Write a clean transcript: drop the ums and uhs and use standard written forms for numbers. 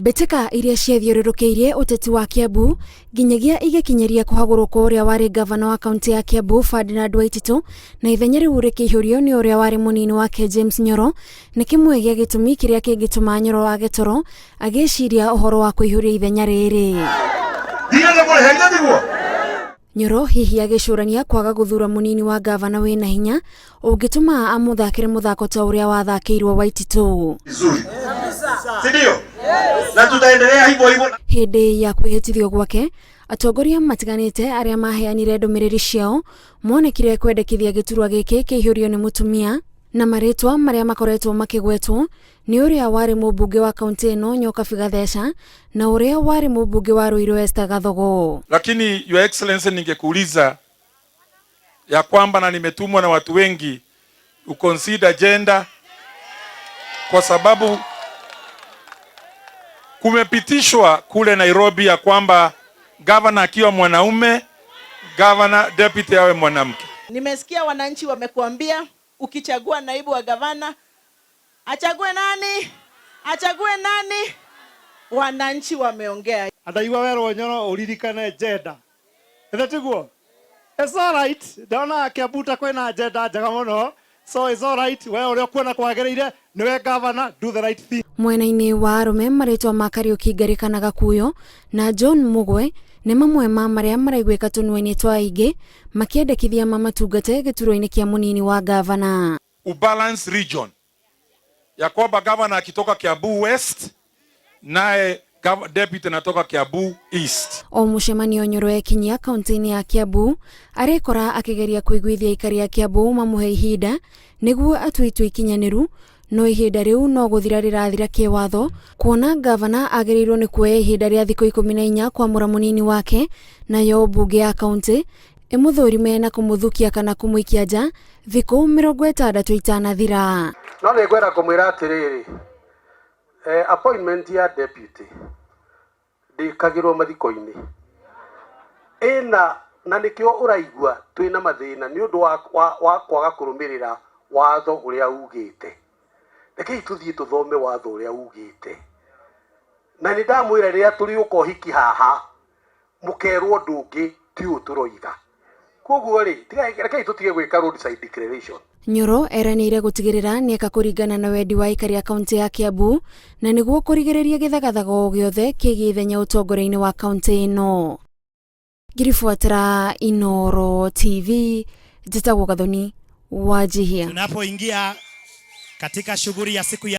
Mbĩtĩka iria ciathiũrũrũkĩirie ũteti wa Kiambu nginyagia igĩkinyĩria kũhagũrwo kwa ũrĩa warĩ ngavana wa kaunti ya Kiambu Ferdinand Waititu na ithenya rĩu rĩkĩihũrio nĩ ũrĩa warĩ mũnini wake James Nyoro nĩ kĩmwe gĩa gĩtũmi kĩrĩa kĩngĩtũma Nyoro age toro agĩciria ũhoro wa kũihũria ithenya rĩrĩ. Nyoro hihi agĩcũrania kwaga gũthura mũnini wa ngavana wĩna hinya ũngĩtũma amũthakĩre mũthako ta ũrĩa wathakĩirwo Waititũ. Vizuri. Si ndio? Na tutaendelea hivyo hivyo. Hĩndĩ ya kwĩhĩtithio gwake, atongoria matiganĩte arĩa maheanire ndũmĩrĩri ciao monekire kwendekithia gĩturwa gĩkĩ kĩihũrio nĩ mũtumia na marĩtwa marĩa makoretwo makĩgwetwo nĩ ũrĩa warĩ mũmbunge wa kaunti ĩno Nyokabi Gatheca na ũrĩa warĩ mũmbunge wa Ruiru Esther Gathogo. Lakini Your Excellency, ningekuuliza ya kwamba na nimetumwa na watu wengi uconsider gender, kwa sababu kumepitishwa kule Nairobi ya kwamba gavana akiwa mwanaume, gavana deputy awe mwanamke. Nimesikia wananchi wamekuambia ukichagua naibu wa gavana achague nani? Achague nani? Wananchi wameongea. Andaigua werwo Nyoro uririkane gender. Ithe tiguo? It's all right. Ndona Kiambu ta kwina gender njega muno. So it's all right. We uria ukuona kwagiriire niwe governor, do the right thing. Mwena-inĩ wa arũme marĩtwa ma Kariũki Ngarĩka na Gakuyo na John Mugwe nĩ mamwe ma marĩa maraiguĩka tũnua-inĩ twa aingĩ makĩendekithia mamatungate gĩturwa-inĩ kĩa mũnini wa ngavana. Ubalance region ya kwamba gavana akitoka Kiambu West naye deputy anatoka Kiambu East. O mũcemanio Nyoro ekinyia kaunti-inĩ ya Kiambu arekora akĩgeria kũiguithia aikari a Kiambu mamũhe ihinda nĩguo atue itua ikinyanĩru no ihinda rĩu no gũthira rĩrathira kĩwatho kuona ngavana agĩrĩirwo nĩ kuoya ihinda rĩa thikũ 14 kwamũra mũnini wake nayo mbunge ya kaunti ĩmũthũrime na kũmũthukia kana kũmũikia nja thikũ 60 itanathira. No nĩ ngwenda kũmwĩra atĩrĩrĩ, appointment ya deputy ndĩkagĩrwo mathiko-inĩ ĩna, na nĩkĩo ũraigua twĩna mathĩna nĩ ũndũ wa kwaga kũrũmĩrĩra watho ũrĩa ugĩte. Rekei tũthiĩ tũthome watho ũrĩa ugĩte, na nĩ ndamwĩra rĩrĩa tũrĩũka ũhiki haha mũkerwo ũndũ ũngĩ ti ũyũ tũroiga. Koguo rĩ, rekei tũtige gwĩka roadside declaration. Nyoro eranĩire gũtigĩrĩra nĩeka kũringana na wendi wa aikari a kaunti ya Kiambu na nĩguo kũrigĩrĩria gĩthagathago o gĩothe kĩgiĩ ithenya ũtongoria-inĩ wa kaunti ĩno. Ngĩribuatĩra Inooro TV, njĩtagwo Gathoni Wanjihia. Tunapoingia katika shughuli ya siku ya